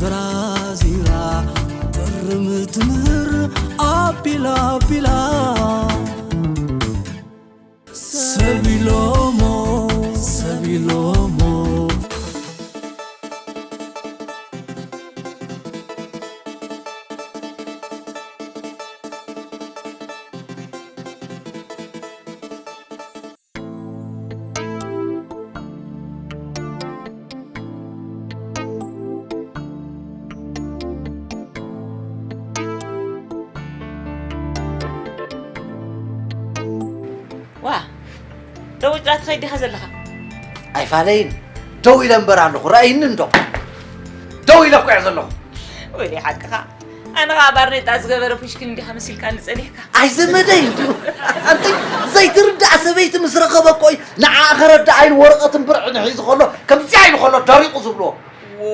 ብራዚራ ትርም ትምህር ኣቢላ ኣቢላ ሰብ ኢሎሞ ሰብ ኢሎሞ። ዋ፣ ደው ኢልካ ትኸይድ ዲኻ ዘለኻ? ኣይፋለይን። ደው ኢለ እምበር ኣለኹ። ረኣይኒ እንዶ። ደው ኢለ እኮ እየ ዘለኹ። ወይ ሓቅኻ። ኣነ ኸኣ ባርኔጣ ዝገበረ ፑሽኪን እንዲኻ መሲልካኒ ጸኒሕካ። ኣይ ዘመደይ እንዲዩ። ኣንተይ ዘይትርዳእ ሰበይቲ ምስ ረኸበ እኮ እዩ ንዓኣ ከረድኣ ኢሉ ወረቐትን ብርዕን ሒዙ ከሎ ከምዚኣ ኢሉ ከሎ ደሪቑ ዝብልዎ። ዎ፣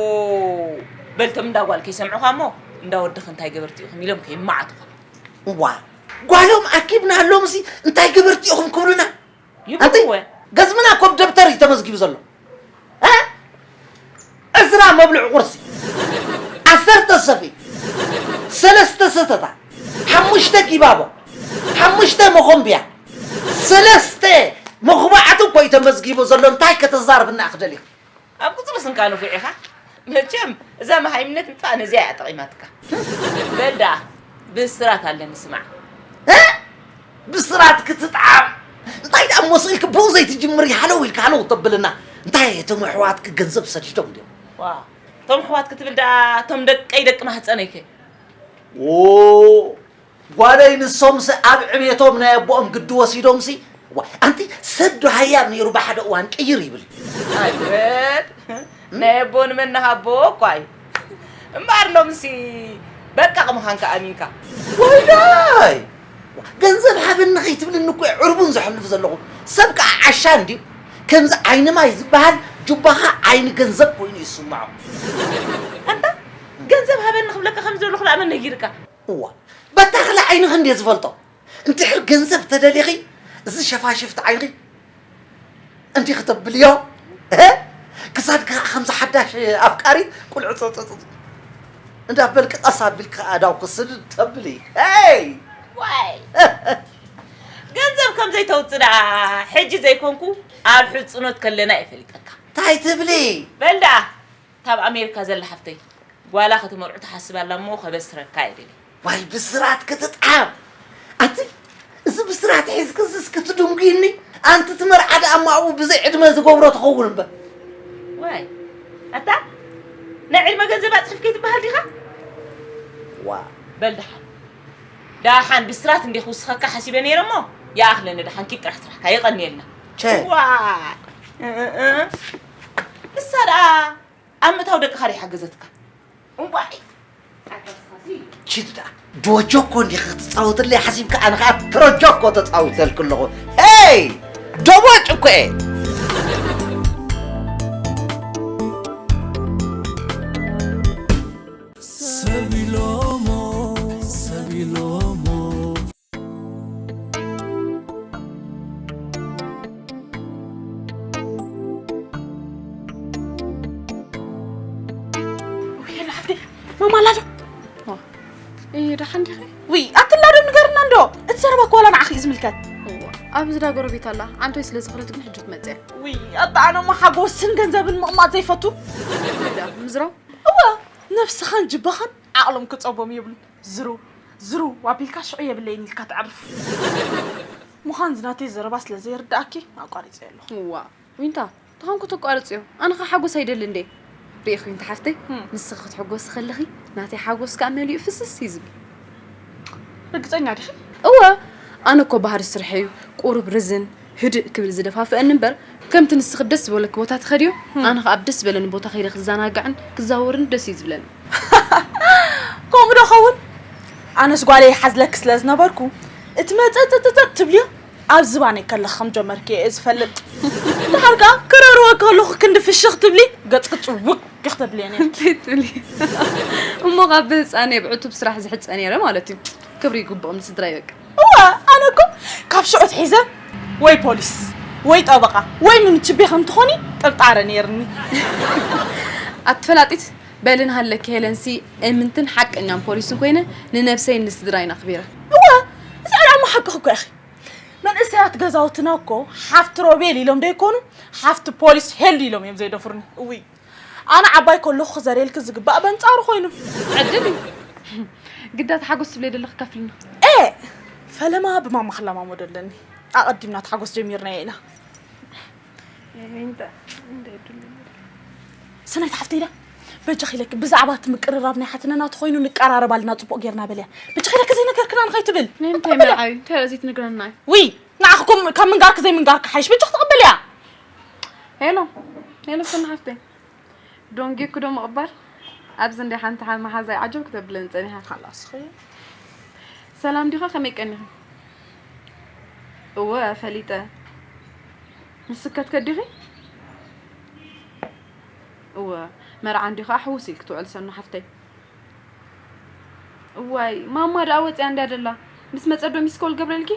በልቶም እንዳ ጓል ከይሰምዑኻ እሞ እንዳ ወድኺ እንታይ ገበርቲ ኢኹም ኢሎም ከይመዓቱኻ። እዋ፣ ጓሎም ኣኪብናሎምሲ እንታይ ገበርቲ ኢኹም ክብሉና? ኣንተ ይብልዎ። ገዝምና እኮ ብደብተር እዩ ተመዝጊቡ ዘሎ። እ? ዕስራ መብልዕ ቁርሲ፣ ዓሰርተ ሰፍኢ፣ ሰለስተ ሰተታ፣ ሓሙሽተ ጊባቦ፣ ሓሙሽተ መኾምብያ፣ ሰለስተ መኹባዕቲ እኮ እዩ ተመዝጊቡ ዘሎ። እንታይ ከተዛርብና ክደሊኻ? ኣብ ቁጽሪ ስንካ ንፉዕ ኢኻ። መቸም እዛ መሃይምነት ምጥፋእ ነዚኣ እያ ጠቒማትካ። በል ደኣ ብስራት ኣለኒ ስማዕ። እ? ብስራት ክትጥዓም? እንታይ ደኣ እሞ ስቕ ኢልክ ብኡ ዘይትጅምሪ ሃለው ኢልካ ሃለው ተብልና? እንታይ እቶም ኣሕዋትክ ገንዘብ ሰዲዶም ድዮም? ዋ፣ እቶም ኣሕዋት ክትብል ደኣ እቶም ደቀይ ደቂ ማህጸነይከ? ዎ፣ ጓለይ ንሶምሲ ኣብ ዕቤቶም ናይ ኣቦኦም ግዲ ወሲዶምሲ፣ ዋ፣ ኣንቲ ሰብ ዶ ሃያብ ነይሩ ብሓደ እዋን ቅይር ይብል። ኣይውረድ። ናይ ኣቦ ንመን ንሃቦ እኳ እዩ። እምበኣር ሎምሲ በቃ ምዃንካ ኣሚንካ። ወይዳይ! ገንዘብ ሃበኒ ከይትብልኒ እኮ እየ ዕርቡን ዘሕልፍ ዘለኹ። ሰብ ከኣ ዓሻ እንድዩ። ከምዚ ዓይኒ ማይ ዝበሃል ጁባኻ ዓይኒ ገንዘብ ኮይኑ ይስምዖ። ኣንታ ገንዘብ ሃበኒ ክብለካ ከም ዘለኹ ደኣ መን ነጊርካ? እዋ፣ በታ ክላ ዓይንኺ እንድየ ዝፈልጦ። እንድሕር ገንዘብ ተደሊኺ፣ እዚ ሸፋሽፍቲ ዓይንኺ እንዲኺ ተብልዮ፣ እህ? ክሳድኪ ኸዓ ከምዚ ሓዳሽ ኣፍቃሪት ቁልዑ ጸጸጸ እንዳበልኪ ቀስ ኣቢልኪ ኸዓ ኣእዳውኪ ስድድ ተብሊ። ሄይ! ዋይ! ገንዘብ ከም ዘይተውጽእ ደኣ ሕጂ ዘይኮንኩ ኣብ ሕጽኖት ከለና እየ ፈሊጠካ። እንታይ ትብሊ? በል ደኣ፣ እታ ኣብ ኣሜሪካ ዘላ ሓፍተይ ጓላ ከተመርዑ ትሓስብ ኣላ እሞ ከበስረካ እየ ደልየ። ዋይ ብስራት ክትጥዓም! ኣቲ እዚ ብስራት ሒዝክስ እስኪ ትድንጉይኒ? ኣንቲ እቲ መርዓ ደኣ እሞ ኣብኡ ብዘይ ዕድመ ዝገብሮ ትኸውን እምበር። ዋይ ኣታ ናይ ዕድመ ገንዘብ ኣጽሒፍ ከይትበሃል ዲኻ? ዋ በል ደሓን ደሓን ብስራት እንዴ ክውስኸካ ሓሲበ ነይረ እሞ ይኣኽለኒ ደሓን ኪድ ጥራሕ ስራሕካ የቐንየልና። ቸ ዋ እ፣ እ፣ እ። ንሳ ደኣ ኣብ ምእታው ደቅኻ ዶ ይሓገዘትካ? እዋይ! ቺድ ደኣ ዶጆ እኮ እንዲኺ ክትጻወትለይ ሓሲብካ፣ ኣነ ኸኣ ትሮጆ እኮ ተጻዊተልኪ ኣለኹ። ሄይ! ዶቦጭ እኮ እየ። ሰብ ኢሎሞ፣ ሰብ ኢሎሞ። ውይ፣ ሄሎ ሓፍተይ፣ ማማ ኣላ ዶ? ዋ፣ እ፣ ደሓን ዲኺ? ውይ፣ ኣቲ ኣላ ዶ ንገርና እንዶ። እቲ ዘረባ እኮ ዋላ ንዓኺ እዩ ዝምልከት። እዋ፣ ኣብዚ ዳ ጎረቤት ኣላ። ዓንቶይ ስለ ዝኸደት ግን ሕጂ ትመጽእ እያ። ውይ፣ ኣታ ኣነ እሞ ሓጎስን ገንዘብን ምቕማጥ ዘይፈቱ። እንታይ ደኣ፣ ምዝራብ? እወ፣ ነብስኻን ጅባኻን ዓቕሎም ክጸቦም የብሉን። ዝሩ፣ ዝሩ ኣቢልካ ሽዑ የብለይን ኢልካ ተዕርፍ። ምዃን ዝናተይ ዘረባ ስለ ዘይርድኣኪ ኣቋሪጸ ኣለኹ። እዋ፣ ዊንታ፣ ተኾንኩ ተቋርጽዮ። ኣነ ኸ ሓጎስ ኣይደሊ እንዴ? ርኢኺ ዊንታ ሓፍተይ፣ ህም። ንስኺ ክትሕጎሲ ከለኺ ናተይ ሓጎስ ከኣ መሊኡ ፍስስ እዩ ዝብል። ርግጸኛ ዲኺ? እወ፣ ኣነ እኮ ባህሪ ስርሐይ እዩ። ቁሩብ ርዝን፣ ህድእ ክብል ዝደፋፍአኒ እምበር፣ ከምቲ ንስኺ ደስ ዝበለኪ ቦታ ትኸድዮ፣ ህም። ኣነ ኸኣ ኣብ ደስ ዝበለኒ ቦታ ከይደ ክዘናጋዕን ክዛወርን ደስ እዩ ዝብለኒ። ከምኡ ዶ ኸውን? ኣነስ ጓለይ ይሓዝለኪ ስለ ዝነበርኩ፣ እቲ መጸጸጸጸ ትብልዮ ኣብ ዝባነይ ከለኺ ከም ጀመርክዮ እየ ዝፈልጥ። ድሓር ከኣ ክረርወ ከለኹ ክንዲ ፍሽኽ ትብሊ፣ ገጽኪ ጽውግ ክትብልዮ ነይርኪ። እንታይ ትብሊ? እሞ ካብ ብህጻነይ ብዕቱብ ስራሕ ዝሕጸ ነይረ ማለት እዩ። ክብሪ ይግብኦም ንስድራይ በቃ። እወ፣ ኣነ እኮ ካብ ሽዑ ኣትሒዘ ወይ ፖሊስ፣ ወይ ጠበቓ፣ ወይ ምንችቤ ከም ትኾኒ ጥርጣረ ነይርኒ። ኣቲ ፈላጢት፣ በልን ሃለኪ ሄለንሲ እምንትን ሓቀኛን ፖሊስን ኮይነ ንነብሰይን ንስድራይን ኣኽቢረ። እወ፣ እዚ ዕላማ ሓቅኺ እኮ ኢኺ። መንእሰያት ገዛውትና እኮ ሓፍቲ ሮቤል ኢሎም ደይኮኑ፣ ሓፍቲ ፖሊስ ሄሉ ኢሎም እዮም ዘይደፍሩኒ። እውይ፣ ኣነ ዓባይ ከለኹ ክዘርየልኪ ዝግባእ በንጻሩ ኮይኑ። ዕድል እዩ። ግዳ ተሓጎስ ትብለይ ዘለኺ ከፍልና። ኤ፣ ፈለማ ብማማ ክለማመዶ ኣለኒ። ኣቐዲምና ተሓጎስ ጀሚርናዮ ኢና። ሰናይት ሓፍተይ ኢለ፣ በጃኺ ኢለኪ ብዛዕባ እቲ ምቅርራብ ናይ ሓትነና ተኾይኑ ንቀራረብ ኣለና ጽቡቕ ጌርና በልያ። በጃኺ ኢለኪ ዘይነገርክና ንኸይትብል። ንምንታይ ተቐበልያ። መርዓዊ? እንታይ ዘይትነግረና? ውይ፣ ንዓኽኩም ካብ ምንጋርኪ ዘይምንጋርኪ ሓይሽ፣ በጃኺ ተቐበልያ። ሄሎ፣ ሄሎ ሰና ሓፍተይ። ዶንጌ እኮ ዶ ምቕባል? ኣብዚ እንደ ሓንቲ ሓ-፣ መሓዛይ ዓጀብ ክተብለን ጸኒሓ። ሓላስ ኸ? ሰላም ዲኻ? ከመይ ቀኒኺ? እወ፣ ፈሊጠ። ንስከት ከዲኺ? እወ፣ መርዓ እንዲኻ ሕውስ ኢልኪ ትውዕል ሰኑ ሓፍተይ። እዋይ፣ ማማ ደኣ ወፂኣ እንድያ ደላ። ምስ መፀ ዶ ሚስኮል ገብረልኪ?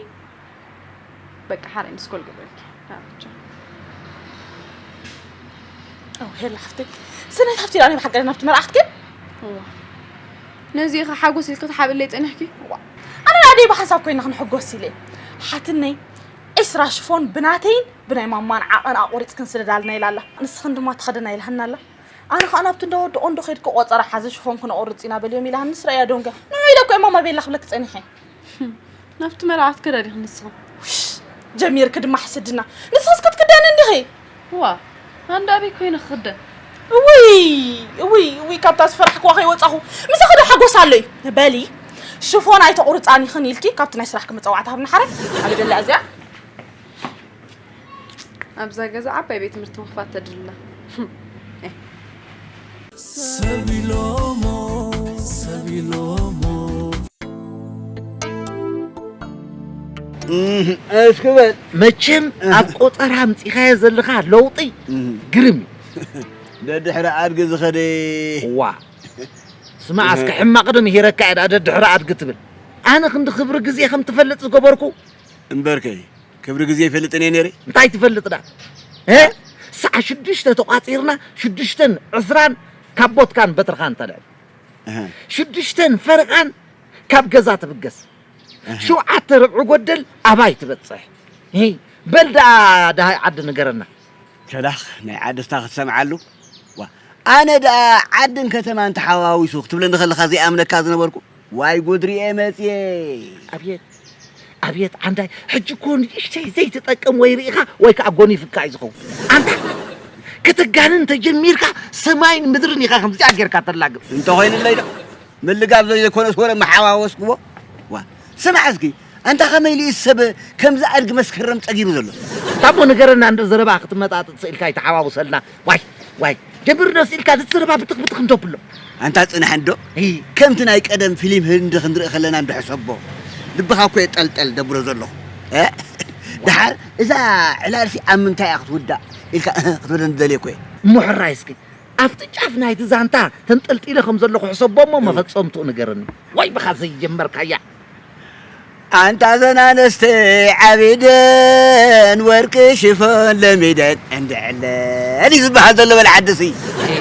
በቃ ሓራይ ሚስኮል ገብረልኪ። ኣበቻ። ኣው፣ ሄላ ሓፍተይ። ሰናይት ሓፍተይ ደኣ ናይ ብሓቂ ናብቲ መርዓ ክትከድ? እዋ። ነዚ ኢኻ ሓጎስ ኢልኪ ትሓብለይ ጸኒሕኪ? እዋ። ኣነ ደኣ ደይ ብሓንሳብ ኮይና ክንሕጎስ ኢለ። ሓትነይ፣ ዒስራ ሽፎን ብናተይን ብናይ ማማን ዓቐን ኣቑሪጽክን ስደዳልና ኢላ ኣላ። ንስኽን ድማ ትኸደና ኢልሃና ኣላ። ኣነ ኸኣ ናብቲ እንዳ ወዲ ቆንዶ ኸይድኪ ቆጸራ ሓዚ ሽፎን ክነቑርጽ ኢና በልዮም ኢላሃኒ ስረያ ዶንጋ። ንዑ ኢለ እኮ እየ ማማ ቤላ ክብለኪ ጸኒሐ። ናብቲ መርዓ ክትከዳ ዲኺ ንስኺ? ውሽ፣ ጀሚርኪ ድማ ሕስድና። ንስኽስ ክትክደኒ እንዲኺ? እዋ፣ ኣንዳ ኣበይ ኮይነ ክኽደን? እውይ፣ እውይ፣ እውይ፣ ካብታ ዝፈራሕክዋ ከይወጻኹ። ምሳኺ ዶ ሓጎስ ኣሎ'ዩ? በሊ፣ ሽፎን ኣይተቑርጻን ኢኽን ኢልኪ ካብቲ ናይ ስራሕኪ መጸዋዕታ ሃብኒ ሓራይ። ኣበይ ደላ እዚኣ? ኣብዛ ገዛ ዓባይ ቤት ትምህርቲ ምኽፋት ተድልላ። ሰብ ኢሎሞ፣ ሰብ ኢሎሞ። እህ፣ እስኪ በል። መቸም ኣብ ቆጸራ ኣምጺኻዮ ዘለኻ ለውጢ እህ። ግርም እዩ። ደድሕሪ ኣድጊ ዝኸደ። ዋ። ስማዕ፣ እስከ ሕማቕ ዶ ምሂረካ እየ ደኣ ደድሕሪ ኣድጊ ትብል? ኣነ ክንዲ ክብሪ ግዜ ከም ትፈልጥ ዝገበርኩ። እምበርከይ፣ ክብሪ ግዜ ይፈልጥን እየ ነይረ። እንታይ ትፈልጥ ደኣ? እ? ሰዓ ሽዱሽተ ተቋጺርና፣ ሽዱሽተን ዕስራን ካብ ቦትካን በትርኻን ተልዕል። እህ። ሽዱሽተን ፈርቓን ካብ ገዛ ትብገስ። እህ። ሸውዓተ ርብዒ ጎደል ኣባይ ትበጽሕ። እህ፣ በል ደኣ ደሃይ ዓዲ ንገረና። ከላኽ ናይ ዓዲ እስታ ክትሰምዓሉ። ዋ፣ ኣነ ደኣ ዓድን ከተማን ተሓዋዊሱ ክትብለኒ ከለኻ ዘይኣምነካ ዝነበርኩ። ዋይ ጉድ ሪኤ መጽየ። ኣብየት፣ ኣብየት ዓንዳይ፣ ሕጂ እኮ ንእሽተይ ዘይትጠቅም ወይ ርኢኻ ወይ ከኣ ጎኒፍካ እዩ ዝኸውን። ኣንታ፣ ክትጋንን ተጀሚርካ ሰማይን ምድርን ኢኻ ከምዚኣ ጌርካ ተላግብ። እንተኾይኑለይ ዶ? ምልጋብ ዘይኮነስ ወረ መሓዋወስክዎ። ዋ፣ ስማዕ እስኪ፣ ኣንታ ከመይ ኢሉ እዩ ሰብ ከምዚ ኣድጊ መስከረም ጸጊቡ ዘሎ? ታቦ ንገረና፣ እንዶ ዘረባ ክትመጣጥጥ ስኢልካ ኣይተሓዋውሰልና። ዋይ፣ ዋይ፣ ጀምር ዶ ስኢልካ፣ እቲ ዘረባ ብትኽ ብትኽ እንዶ ብሎ። ኣንታ ጽናሕ እንዶ፣ እይ። ከምቲ ናይ ቀደም ፊልም ህንዲ ክንርኢ ከለና እንዶ ሕሰቦ። ልብኻ እኮ እየ ጠልጠል ደብሮ ዘለኹ። እ? ደሓር እዛ ዕላልሲ ኣብ ምንታይ እያ ክትውዳእ ኢልካ እህ ክትብለኒ ደልየ እኮ እየ። እሞ ሕራይ እስኪ፣ ኣብቲ ጫፍ ናይቲ ዛንታ ተንጠልጢለ ከም ዘለኹ ሕሰቦ እሞ እም። መፈጸምትኡ ንገረኒ። ወይ ብኻ ዘይጀመርካያ። ኣንታ ዘን ኣነስተ ዓቢደን ወርቂ ሽፎን ለሚደን እንድዕለን እዩ ዝበሃል ዘሎ በል ዓድሲ። እይ፣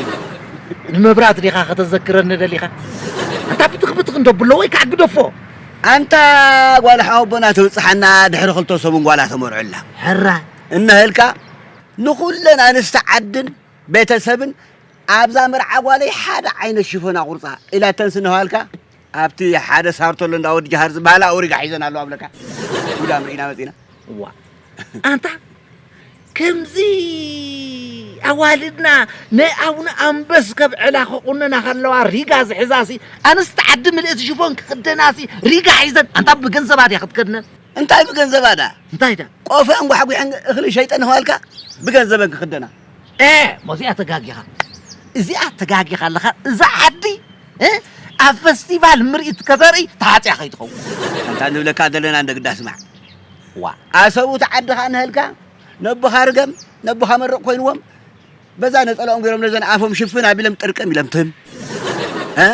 ንመብራት ዲኻ ከተዘክረኒ ደሊኻ? ኣንታ ብትኽ ብትኽ እንዶ ብሎ ወይ ከዓ ግደፎ። ኣንታ ጓል ሓወቦና ትብጽሓና ድሕሪ ክልተ ሰሙን ጓላ ተመርዑላ። ሕራ። እነህልካ ንኹለን ኣንስቲ ዓድን ቤተሰብን ኣብዛ መርዓ ጓለይ ሓደ ዓይነት ሽፎን ኣቑርጻ ኢላተን ስነዋልካ ኣብቲ ሓደ ሳርቶሎ እንዳ ወዲ ጃሃር ዝበሃል ኣውሪጋ ሒዘን ኣለዋ ብለካ። ጉዳም ርኢና መጺና። እዋ። ኣንታ ከምዚ ኣዋልድና ናይ ኣቡነ ኣንበስ ከብዕላ ክቑነና ከለዋ ሪጋ ዝሕዛሲ ኣንስቲ ዓዲ ምልእቲ ሽፎን ክኽደናሲ ሪጋ ሒዘን ኣንታ ብገንዘባ ድያ ክትከድነን? እንታይ ብገንዘባ ዳ? እንታይ ዳ? ቆፈ እንጓሕጒሐን እኽሊ ሸይጠን ንኽባልካ ብገንዘበን ክኽደና። ኤ፣ ሞዚኣ ተጋጊኻ። እዚኣ ተጋጊኻ ኣለኻ። እዛ ዓዲ፣ እ፣ ኣብ ፈስቲቫል ምርኢት ከተርኢ ተሓጽያ ከይትኸውን። ኣንታ ንብለካ ዘለና እንደ ግዳ ስማዕ። ዋ። ኣሰብኡት ዓድኻ ንህልካ፣ ነቦኻ ርገም፣ ነቦኻ መርቕ ኮይንዎም፣ በዛ ነጸላኦም ገይሮም ነዘን ኣፎም ሽፍን ኣቢሎም ጥርቅም ኢሎም ትም። እ?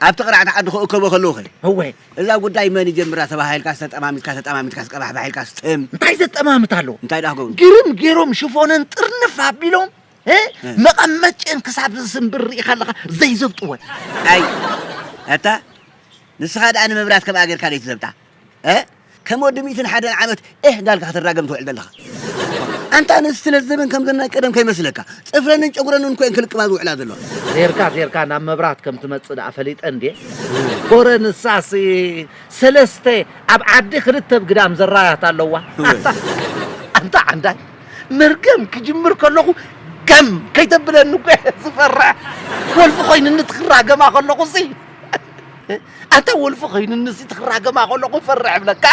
ኣብቲ ቅርዓት ዓዲ ክእከቦ ከለዉ ኸ? እወ። እዛ ጉዳይ መን ይጀምራ ተባሂልካ፣ ተጠማሚትካ፣ ተጠማሚትካ፣ ቀባሕባሕ ኢልካ ስትም። እንታይ ዘጠማምት ኣሎ? እንታይ ደኣ ክገብሩ? ግርም ገይሮም ሽፎነን ጥርንፍ ኣቢሎም፣ እ? መቐመጭን ክሳብ ዝስንብር ርኢኻ ኣለኻ ዘይዘብጥወን። ኣይ ኣታ ንስኻ ደኣ ንመብራት ከምኣ ጌርካ ደይትዘብጣ እ? ከም ወዲ ሚእትን ሓደን ዓመት እህ ዳልካ ክትራገም ትውዕል ዘለኻ። ኣንታ ኣንስቲ ለዘበን ከምዘን ናይ ቀደም ከይመስለካ ጽፍረንን ጨጉረንን እኮ እየን ክልቅማ ዝውዕላ ዘለዋ። ዜርካ ዜርካ ናብ መብራት ከም ትመጽእ ደኣ ፈሊጠ እንዴ? ኮረ ንሳሲ ሰለስተ ኣብ ዓዲ ክልተ ብግዳም ዘራያት ኣለዋ። ኣንታ ዓንዳይ መርገም ክጅምር ከለኹ ገም ከይተብለኒ እኮ እየ ዝፈርሕ። ወልፊ ኮይንኒ ትኽራገማ ከለኹ ሲ ኣንታ ወልፊ ኮይንኒ ሲ ትኽራገማ ከለኹ ፈርሕ እብለካ።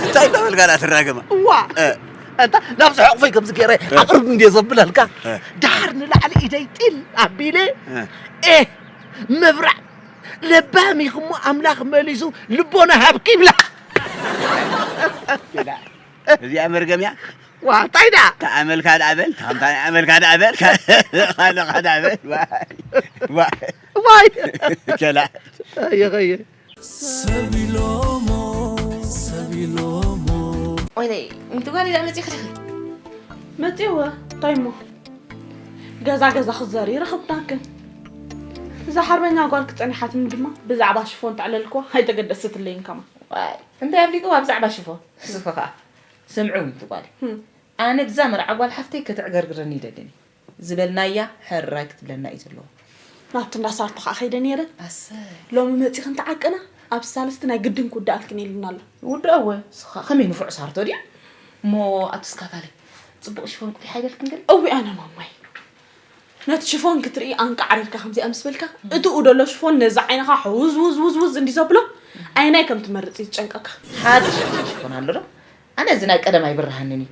እንታይ እንዳበልካ ዳ ትራገማ? እዋ እ። ኣንታ ናብዚ ሕቑፈይ ከምዚ ገይረ ኣቕርብ እንድየ ዘብለልካ። እ። ድሓር ንላዕሊ ኢደይ ጢል ኣቢለ እ። ኤ መብራዕ ለባም ኢኹሞ ኣምላኽ መሊሱ ልቦና ሃብኪ ይብላ። እዚኣ መርገም እያ። ዋ እንታይ ዳ ተኣመልካ ደኣ በል፣ ተኸምታ ኣመልካ ደኣ በል፣ ካለኻ ደኣ በል። ዋይ፣ ዋይ። ዋይ። ቸላ። ኣየ፣ ኣየ። ሰብ ኢሎሞ፣ ሰብ ኢሎሞ። ወይነይ፣ ምትጓል ኢላ መጺእኺ ዲኺ? መጺእወ፣ እንታይ እሞ? ገዛ ገዛ ክዘሪ ረኽብናክን። እዛ ሓርበኛ ጓል ክጸኒሓትኒ ድማ ብዛዕባ ሽፎን ተዕለልክዋ ኣይተገደሰትለይን ከማን። ዋይ፣ እንታይ ኣፍሊጥዋ ብዛዕባ ሽፎን? ንስኺ ኸኣ ስምዒ እውን ትጓል። ህም። ኣነ ብዛ መርዓ ጓል ሓፍተይ ከተዕገርግረኒ ይደልን እዩ። ዝበልናያ ሕራይ ክትብለና እዩ ዘለዎ። ናብቲ እንዳ ሳርቶ ኸዓ ከይደ ነይረ። ኣሰይ። ሎሚ መጺኽን ተዓቅና፣ ኣብ ሳልስቲ ናይ ግድን ክውድኣልክን ኢሉና ኣሎ። ይውድኣወ፣ ንስኻ ከመይ ንፉዕ ሳርቶ ድዩ? እሞ ኣቱስ ካፋለይ፣ ጽቡቕ ሽፎን ቁሊሕ ኣይበልክን ገለ? እዊ ኣነ ማማይ። ነቲ ሽፎን ክትርኢ ኣንቃዕሪርካ ከምዚኣ ምስ በልካ፣ እቲኡ ደሎ ሽፎን ነዚ ዓይንኻ ሕውዝ ውዝ ውዝ ውዝ እንዲ ዘብሎ፣ ኣይናይ ከም ትመርጽ እዩ ዝጨንቀካ። ሓድሽ ሽፎን ኣሎ ዶ? ኣነ እዚ ናይ ቀደም ኣይብርሃንን እዩ።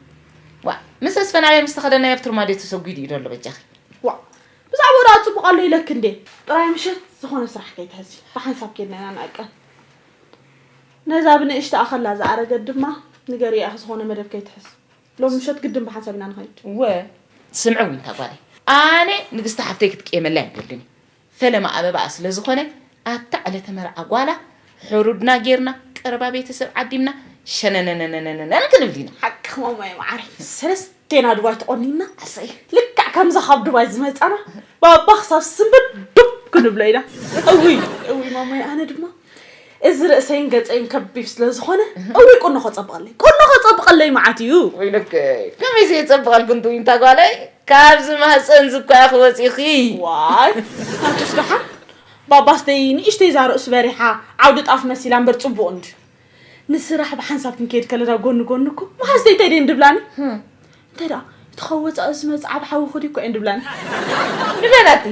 ዋ፣ ምስ ኣስፈናበይ ምስ ተኸደናዮ ኣብ ትርማድዮ ተሰጒዱ እዩ ደሎ በጃኺ። ዋ፣ ብዛዕባኡ ደኣ ጽቡቕ ኣሎ ኢለኪ እንዴ? ጥራይ ምሸት ዝኾነ ስራሕ ከይትሕዚ፣ ብሓንሳብ ኬድና ኢና ንዕቀን። ነዛ ብንእሽተኣ ከላ ዝኣረገት ድማ ንገሪኣ ዝኾነ መደብ ከይትሕዝ። ሎም ምሸት ግድን ብሓንሳብ ኢና ንኸይድ። እወ፣ ስምዒ ዊንታ ጓለይ፣ ኣነ ንግስቲ ሓፍተይ ክትቅየመላ ኣይደልን። ፈለማ ኣበባኣ ስለ ዝኾነ ኣብታ ዕለተ መርዓ ጓላ ሕሩድና ጌርና ቀረባ ቤተሰብ ዓዲምና ሸነነነነነነን ክንብል ኢና። ሓቅኺ ማማየ መዓረይ፣ ሰለስቴና ድባይ ተቖኒንና ኣሰይ። ልክዕ ከምዛ ካብ ድባይ ዝመጻና ባባ ክሳብ ስንብድ ዱብ ክንብሎ ኢና። እውይ እውይ ማማየ ኣነ ድማ እዚ ርእሰይን ገጸይን ከቢብ ስለ ዝኾነ፣ እዊ ቁኖ ከጸብቐለይ፣ ቁኖ ከጸብቐለይ መዓት እዩ። ወይለከ፣ ከመይ ዘየጸብቐልኪ እንቱ ዊንታ ጓለይ? ካብዚ ማህጸን ዝኳ ኢኺ ወጺኺ። ዋይ፣ ናቱስ ደሓን። ባባስተይ ንእሽተይ እዛ ርእሱ በሪሓ፣ ዓውዲ ጣፍ መሲላ እምበር ጽቡቕ እንድዩ። ንስራሕ ብሓንሳብ ክንከይድ ከለና ጎኒ ጎኒ እኮ፣ መሓዝተይ እንታይ ደን ድብላኒ? ህም። እንታይ ደኣ፣ እቲ ካብ ወጻኢ ዝመጽእ ዓቢ ሓዊ ኹዲ እኮ እየን ድብላኒ። ንበላቲ።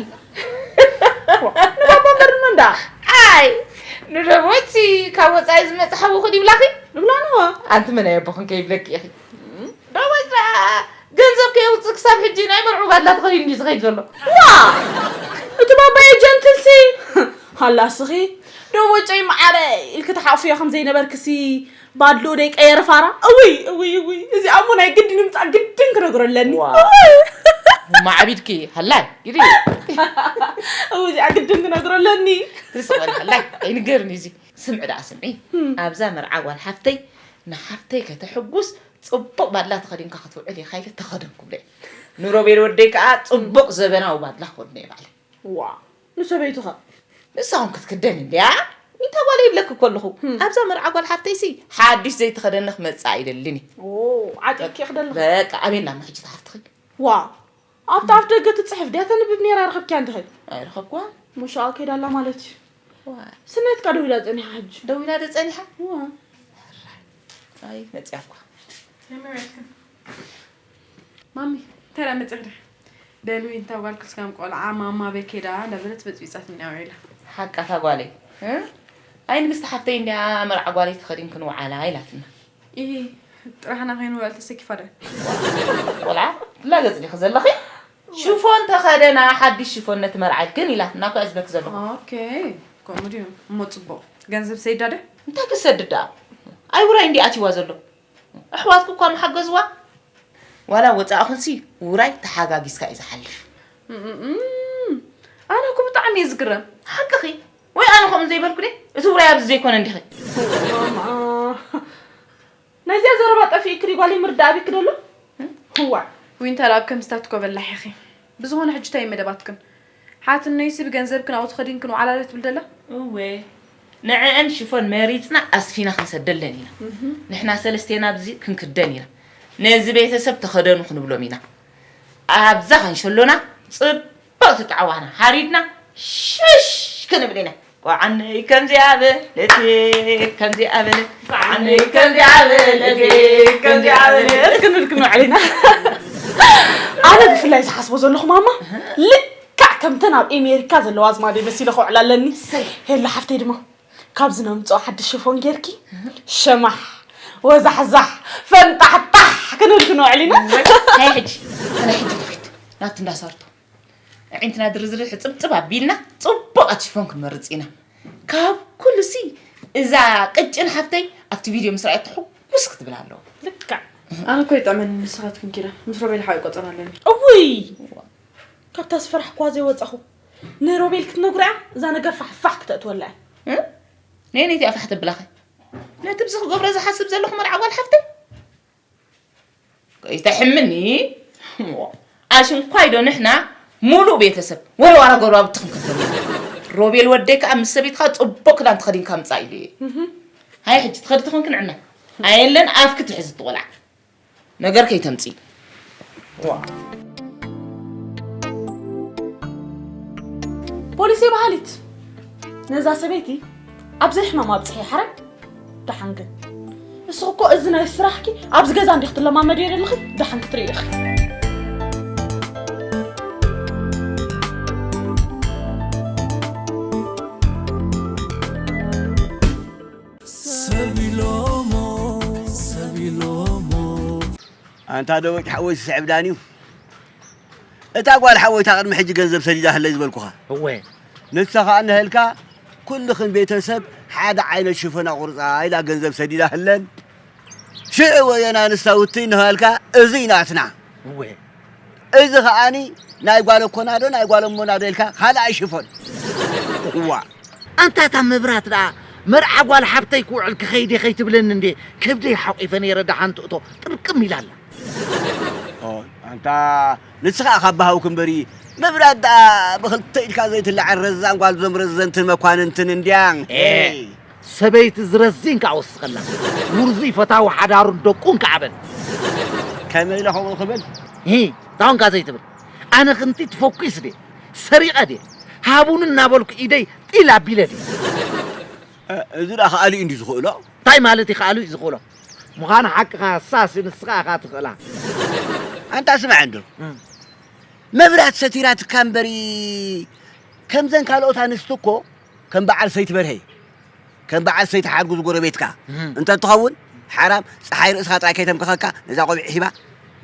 ንባባ እምበር ንመን ደኣ? ኣይ፣ ንደሞቲ ካብ ወጻኢ ዝመጽእ ሓዊ ኹዲ ይብላኺ? ንብላኒ እዋ። ኣንቲ መን ኣየቦኽን ከይብለኪ ኢኺ። ደሞት ደኣ ገንዘብ ከየውጽእ ክሳብ ሕጂ ናይ መርዑ ባድላ ተኸዲኑ ድዩ ዝኸይድ ዘሎ? ዋ! እቲ ባባ ኤጀንትሲ። ሃላ እስኺ። ደሞጨይ መዓረ ኢልኪ ትሓቕፍዮ ከም ዘይነበርክሲ ባድልኡ ደይቀየረ ፋራ። እውይ፣ እውይ፣ እውይ። እዚኣ እሞ ናይ ግድን ምጻእ ግድን ክነግሮ ኣለኒ። ዋ። እውይ። ማዕቢድኪ፣ ሃላይ፣ ግዲ። እው፣ እዚኣ ግድን ክነግሮ ኣለኒ። ርስቕ በል፣ ሃላይ፣ ኣይንገርን እዩ እዚ። ስምዒ ደኣ ስምዒ። ህም። ኣብዛ መርዓ ጓል ሓፍተይ፣ ንሓፍተይ ከተሕጉስ ጽቡቕ ባድላ ተኸዲንካ ክትውዕል ኢኻ ኢለ ተኸደንኩ ብለይ። ንሮቤል ወደይ ከኣ ጽቡቕ ዘበናዊ ባድላ ክወድኖ እየ ባዕለይ። ዋ፣ ንሰበይቱ ኸ? ንሳ እውን ክትክደን እንድያ። ሚታ ጓለይ ይብለኪ እኮ ኣለኹ። ህም። ኣብዛ መርዓ ጓል ሓፍተይሲ ሓድሽ ዘይተኸደነ ክመጽእ ኣይደልን እየ። ኦ፣ ዓጢቕኪ ክደለኹ። በቃ፣ ኣበይ ኣላ እሞ ሕጂ እታ ሓፍትኺ? ዋ፣ ኣብታ ኣፍ ደገ ትጽሕፍ ድያ ተንብብ ነይራ ረኸብኪያ እንድኺ? ኣይረኸብኩዋን። ሙሻ ከይዳ ኣላ ማለት እዩ። ዋ። ስነትካ ደው ኢላ ጸኒሓ ሕጂ። ደው ኢላ ዶ ጸኒሓ? ዋ። ኣይ፣ መጽያ እኳ። ማሚ፣ እንታይ ደኣ መጺኺ ዲኺ? ደልዊ እንታ ጓል ክስካም ቆልዓ ማማ በይ ከይዳ እንዳበለት በጽቢጻትኒ እያ ውዒላ። ሓቃ እታ ጓለይ፣ እ? ኣይ ንግስቲ ሓፍተይ እንድያ መርዓ ጓለይ ተኸዲንክን ወዓላ ኢላትና። ኢሂ፣ ጥራሕና ከይንውዕል ተሰኪፋ ዶ? ቆልዓ፣ ትላገጺ ዲኺ ዘለኺ? ሽፎን ተኸደና፣ ሓድሽ ሽፎን ነቲ መርዓ ኢልክን ኢላትና እኮ እያ ዝብለኪ ዘለኹ። ኦኬ፣ ከምኡ ድዩ? እሞ ጽቡቕ። ገንዘብ ሰይዳ ዶ? እንታይ ክሰድድ ደኣ? ኣይ ውራይ እንድዩ ኣትይዋ ዘሎ። ኣሕዋትኪ እኳ ምሓገዝዋ። ዋላ ወጻእኽንሲ ውራይ ተሓጋጊዝካ እዩ ዝሓልፍ። እም፣ ኣነ እኮ ብጣዕሚ እየ ዝግረም። ሓቅኺ። ወይ ኣነ ከምኡ ዘይበልኩ ድየ? እቲ ውራይ ኣብዚ ዘይኮነ እንዲኺ። ማማ። ናይዚኣ ዘረባ ጠፊእኪ ድዩ ጓለይ ምርዳእ ኣቢኪ ደሎ? እም? እዋይ። ዊንታ ደኣ ኣብ ከምዚ ታትኮ በላሕ ኢኺ። ብዝኾነ ሕጂ እንታይ እዩ መደባትክን? ሓትነይሲ ብገንዘብክን ኣብኡ ትኸዲን ክንውዓላለ ትብል ደላ? እወ፣ ንዕአን ሽፎን መሪጽና ኣስፊና ክንሰደለን ኢና። ንሕና ሰለስቴና ኣብዚ ክንክደን ኢና። ነዚ ቤተሰብ ተኸደኑ ክንብሎም ኢና። ኣብዛ ካንሸሎና ጽቡቕ ትጣዕዋና ሓሪድና ሽሽ ክንብል ኢና። ቆዓነይ ከምዚኣ በለት፣ ከምዚኣ በለት፣ ቆዓነይ ከምዚኣ በለት፣ ከምዚኣ በለት ክንብል ክንውዕል ኢና። ኣነ ብፍላይ ዝሓስቦ ዘለኹ ማማ፣ ልክዕ ከምተን ኣብ ኤሜሪካ ዘለዋ ኣዝማደይ መሲለ ክውዕል ኣለኒ። ሰይ። ሄሎ ሓፍተይ ድማ፣ ካብዚ ነምጽኦ ሓድሽ ሽፎን ጌርኪ፣ ሸማሕ፣ ወዛሕዛሕ፣ ፈንጣሕጣሕ ክንብል ክንውዕል ኢና። ናይ ሕጂ፣ ናይ ሕጂ ንኺድ ናብቲ እንዳሰርቶ። ኣዒንትና ድርዝርዝ ሕጽብጽብ ኣቢልና ጽቡቓት ሽፎን ክንመርጽ ኢና። ካብ ኩሉሲ እዛ ቅጭን ሓፍተይ ኣብቲ ቪድዮ ምስ ረኣየቶ ሕጉስ ክትብል ኣለዋ። ልክዕ። ኣነ እኮ ይጥዕመኒ ንስኻትክን ኪዳ ምስ ሮቤል ሓው ይቆጸር ኣለኒ። እውይ! ካብታ ዝፈራሕኳ ዘይወጻኹ። ንሮቤል ክትነግሮ እያ፣ እዛ ነገር ፋሕ ፋሕ ክተእትወላ እያ። እ? ነይ ነይ እቲኣ ፋሕ ተብላኸ። ነቲ ብዚ ክገብሮ ዝሓስብ ዘለኹ መርዓ ጓል ሓፍተይ? ከይተሕምኒ። ኣሽንኳይ ዶ ንሕና ሙሉእ ቤተሰብ ወረዋራ ጎረባብቲ ክንከተሉ። ሮቤል ወደይ ከኣ ምስ ሰበይትኻ ጽቡቕ ክዳን ተኸዲንካ ምጻእ ኢሉ እየ። ሃይ ሕጂ ትኸዲ ተኾንኪ ንዕና። ኣየለን ኣፍኪ ትሕዚ ትቆልዓ። ነገር ከይተምጺ። ዋ። ፖሊስ በሃሊት። ነዛ ሰበይቲ ኣብ ዘይሕማም ኣብጽሒ ሓረ ደሓን ግን። ንስኺ እኮ እዚ ናይ ስራሕኪ ኣብዚ ገዛ እንዲኺ ትለማመድዮ ዘለኺ፣ ደሓን ክትርኢ ኢኺ። ሰብ ኢሎሞ፣ ሰብ ኢሎሞ። ኣንታ ደወጭ ሓወይ ስዕብ ዳንዩ። እታ ጓል ሓወይታ ቅድሚ ሕጂ ገንዘብ ሰዲዳ ህለይ ዝበልኩኻ። እወ። ንሳ ኸኣ እንሀልካ ኩልኽን ቤተሰብ ሓደ ዓይነት ሽፎን ኣቑርጻ ኢላ ገንዘብ ሰዲዳ ህለን። ሽዑ ወየን ኣንስታውቲ እንሀልካ እዚ ናትና። እወ። እዚ ኸኣኒ ናይ ጓል ኣኮና ዶ ናይ ጓል እሞና ዶ ኢልካ ካልኣይ ሽፎን። እዋ። ኣንታ እታ መብራት ደኣ መርዓ ጓል ሓብተይ ክውዕል ክኸይድ እየ ከይትብለኒ እንዴ ከብደይ ሓቂፈ ነይረ ደሓን ትእቶ ጥርቅም ኢላ ኣላ። ኦ፣ ኣንታ ንስኻ ኢኻ ኣባሃውክ እምበሪ፣ መብራት ደኣ ብኽልተ ኢድካ ዘይትለዓል ረዛን ጓል ዞም ረዘንትን መኳንንትን እንድያ። ኤ፣ ሰበይቲ ዝረዚን ከኣ ወስኸላ። ውርዙይ ፈታዊ ሓዳሩን ደቁን ከኣ በል። ከመይ ኢለ ከምኡ ክብል? ሂ፣ ታውን ከኣ ዘይትብል። ኣነ ክንቲ ትፈኩስ ድየ? ሰሪቐ ድየ? ሃቡኒ እናበልኩ ኢደይ ጢል ኣቢለ ድየ? እ፣ እዚ ደኣ ከኣሊኡ እንድዩ ዝኽእሎ። እንታይ ማለት እዩ ከኣሊኡ ዝኽእሎ? ምዃኑ ሓቅኻ፣ እሳሲ ንስኻ ኢኻ ትኽእላ። ኣንታ ስማዕ እንዶ። እም። መብራት ሰቲራትካ እምበሪ፣ ከምዘን ካልኦት ኣንስቲ እኮ ከም በዓል ሰይቲ በርሀ፣ ከም በዓል ሰይቲ ሓርጉዝ ጎረቤትካ እም። እንተ ትኸውን፣ ሓራም፣ ጸሓይ ርእስኻ ጥራይ ከይተምከኸካ፣ ነዛ ቆቢዕ ሂባ፣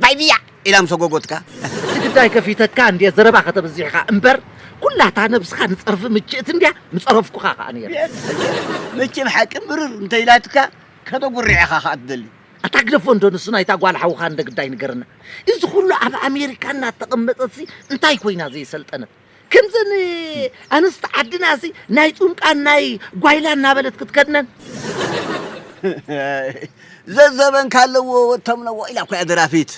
ባይ ብያ ኢላ ምስ ኣጎጎትካ። እቲ ግዳይ ከፊተካ እንድየ ዘረባ ከተብዚሕኻ እምበር፣ ኩላታ ነብስኻ ንጸርፊ ምችእቲ እንድያ፣ ምጸረፍኩኻ ኸኣ ነይረ። ምችም ሓቂ ምርር እንተ ኢላትካ፣ ከተጉርዕ ኢኻ ኸኣ ትደሊ። ኣታ ግደፎ እንዶ ንሱ ናይታ ጓል ሓውኻ እንደ ግዳይ ንገርና። እዚ ኩሉ ኣብ ኣሜሪካ እናተቐመጠትሲ እንታይ ኮይና ዘይሰልጠነት? ከምዘን ኣንስቲ ዓድናሲ ናይ ጡንቃን ናይ ጓይላ እናበለት ክትከድነን። ዘዘበን ካለዎ ወተምነዎ ኢላ እኮ እያ ደራፊት።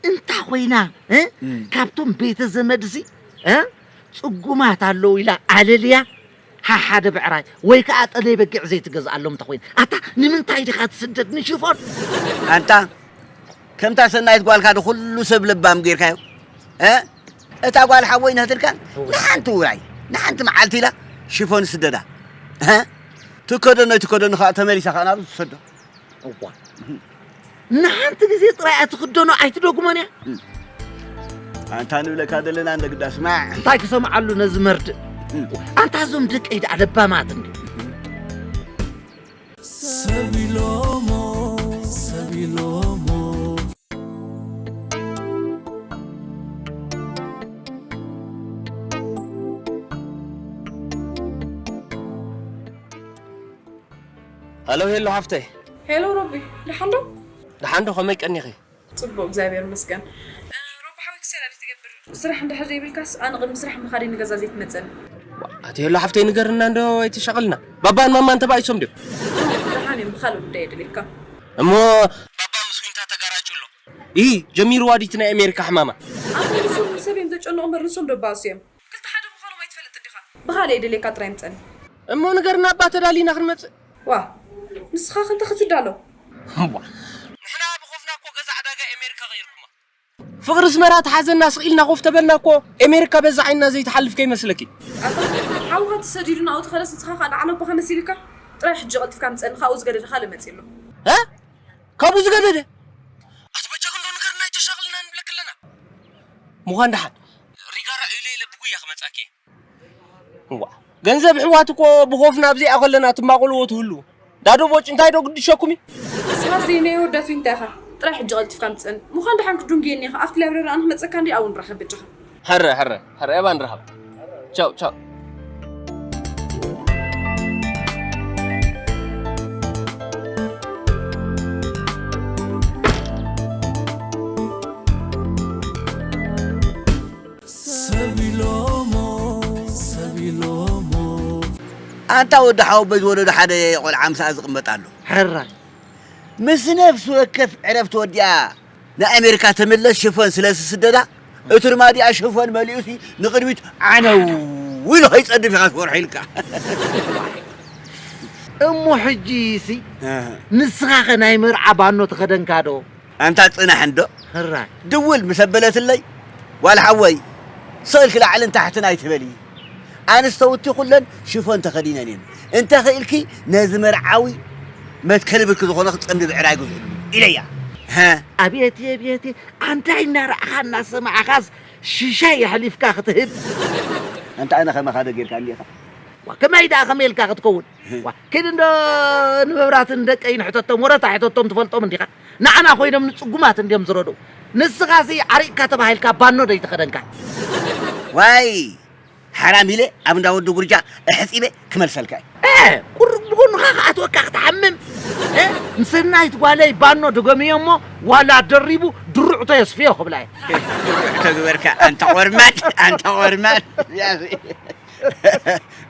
እንታ ኮይና፣ እ? እም። ካብቶም ቤተ ዘመድሲ፣ እ? ጽጉማት ኣለዉ ኢላ ኣለልያ፣ ሓሓደ ብዕራይ ወይ ከኣ ጠለይ በጊዕ ዘይትገዝኣሎም እንተ ኮይና። ኣታ ንምንታይ ዲኻ ትስደድ ንሽፎን? ኣንታ ከምታ ሰናይት ጓልካ ዶ ኩሉ ሰብ ለባም ጌርካዮ? እ? እታ ጓል ሓወይ ናትልካ እወ። ንሓንቲ ውራይ፣ ንሓንቲ መዓልቲ ኢላ ሽፎን ስደዳ። እ? ትከደኖ ኣይትከደኖ ከኣ ተመሊሳ ከኣ ናብዚ ትሰዶ። እዋ። ንሓንቲ ግዜ ጥራይ እያ ትኽደኖ ኣይትደግሞን እያ። ኣንታ ንብለካ ዘለና እንደ ግዳ ስማዕ። እንታይ ክሰምዓሉ ነዚ መርድእ? ኣንታ እዞም ደቀይ ደኣ ለባማት እንዲ። ሰብ ኢሎሞ፣ ሰብ ኢሎሞ። ሃሎ ሄሎ ሓፍተይ። ሄሎ ሮቢ፣ ደሓን ዶ? ደሓን ዶ፣ ከመይ ቀኒኺ? ጽቡቕ፣ እግዚኣብሔር ይመስገን። እ፣ ሮቢ ሓወይ፣ ክሰላ ዲዩ ትገብር? ስራሕ እንድሕር ዘይብልካስ፣ ኣነ ቅድሚ ስራሕ ምኻደይ ንገዛ ዘይትመጸኒ። ዋ፣ ኣቲ ሄሎ ሓፍተይ፣ ንገርና እንዶ ኣይትሸቕልና። ባባን ማማን ተባኢሶም ድዮም? ደሓን እዮም፣ ብኻልእ ጉዳይ የድልየካ። እሞ ባባ ምስ ዊንታ ተጋራጭ ኣሎ። ይህ ጀሚርዋ ዲቲ ናይ ኣሜሪካ ሕማማ። ኣንታ ንሶም ንሰብ እዮም ዘጨንቑ እምበር ንሶም ደባእሱ እዮም። ክልተ ሓደ ምዃኖም ኣይትፈልጥ እንዲኻ። ብኻልእ የድልየካ ጥራይ ምጸኒ። እሞ ንገርና እባ ተዳሊና ክንመጽእ። ዋ፣ ንስኻ ክንተ ክትዳሎ? እዋ፣ ንሕና ብኾፍና እኮ ገዛ ዕዳጋ ኣሜሪካ ቀይርኩማ። ፍቕሪ ኣስመራ ተሓዘና ስቕ ኢልና ኮፍ ተበልና እኮ ኣሜሪካ በዛ ዓይንና ዘይትሓልፍ ከይመስለኪ። ኣታ ሓውኻ ተሰዲዱ ናብኡ ተኸለስ ንስኻ ከኣ ንዓለቦኻ መሲልካ? ጥራይ ሕጂ ቀልጢፍካ ምጸኒ፣ ካብኡ ዝገደደ ካልእ መጺእ ኣሎ። እ? ካብኡ ዝገደደ? ኣቲ በጃ ክንዶ ንገርና ኣይተሻቕልና ንብለክ ኣለና። ምዃን ደሓን። ሪጋ ራእዩለ ኢለ ብጉያ ክመጻኪ። እዋ፣ ገንዘብ ኣሕዋት እኮ ብኾፍና ኣብዚኣ ከለና ትማቕልዎ ትህሉ። ዳዶ ቦጭ እንታይ ዶ ግድሸኩም እዩ? ንስኻስ ዘይናይ ወዳት እንታይ ኢኻ? ጥራይ ሕጂ ቀልጢፍካ ምጽእን። ምዃን ደሓን ክዱንግየኒ ኢኻ። ኣብቲ ላይብረሪ ኣነ ክመጸካ እንዲ ኣብኡ ንራኸብ በጃኻ። ሕረ፣ ሕረ፣ ሕረ፣ እባ ንራኸብ። ቻው፣ ቻው። ሰብ ኢሎሞ፣ ሰብ ኢሎሞ። ኣንታ ወዲ ሓወቦይ ዝወለዶ ሓደ ቆልዓ ምሳኣ ዝቕመጥ ኣሎ። ሕራይ። ምስ ነፍሲ ወከፍ ዕረፍቲ ወዲኣ ንኣሜሪካ ትምለስ ሽፎን ስለ ዝስደዳ፣ እቱ ድማ ዲኣ ሽፎን መሊኡሲ ንቕድሚት ዓነው ኢሉ ከይጸድፍ ኢኻ ትፈርሖ ኢልካ። እሞ ሕጂሲ ኣህ። ንስኻኸ ናይ መርዓ ባኖ ተኸደንካ ዶ? ኣንታ ጽናሕ እንዶ። ሕራይ። ድውል ምስ ኣበለትለይ፣ "ጓል ሓወይ፣ ስቕ ኢልኪ ላዕልን ታሕትን ኣይትበሊ። ኣንስተውቲ ኩለን ሽፎን ተኸዲነን እየን። እንተ ኽኢልኪ ነዚ መርዓዊ መትከሊ ብርኪ ዝኾነ ክትጸምዲ ብዕራይ ግዝኡሉ" ኢለያ። ሃ? ኣቤት፣ ኣቤት፣ ኣንታይ እናረኣኻ እናሰማዕኻስ ሽሻይ የሕሊፍካ ክትህብ? ኣንታ ኣነ ከማኻ ዶ ጌርካ እንዲኻ? ዋ፣ ከመይ ደኣ ከመይ ኢልካ ክትከውን? ዋ፣ ኪድ እንዶ ንመብራህትን ደቀይን ሕተቶም፣ ወረታ ሕተቶም ትፈልጦም እንዲኻ? ንዓና ኮይኖም ንጽጉማት እንድዮም ዝረድኡ። ንስኻሲ ዓሪቕካ ተባሂልካ ባኖ ዶ ኣይተኸደንካ? ዋይ፣ ሓራም ኢለ ኣብ እንዳ ወዲ ጉርጃ ኣሕጺበ ክመልሰልካ እየ። እ፣ ቁሩብ ብጎንኻ ክኣትወካ ክትሓምም። እ፣ ንሰናይት ጓለይ ባኖ ደገምዮ እሞ ዋላ ደሪቡ ድሩዕቶ የስፍዮ ክብላ እየ። ተግበርካ ኣንታ ቆርማድ፣ ኣንታ ቆርማድ።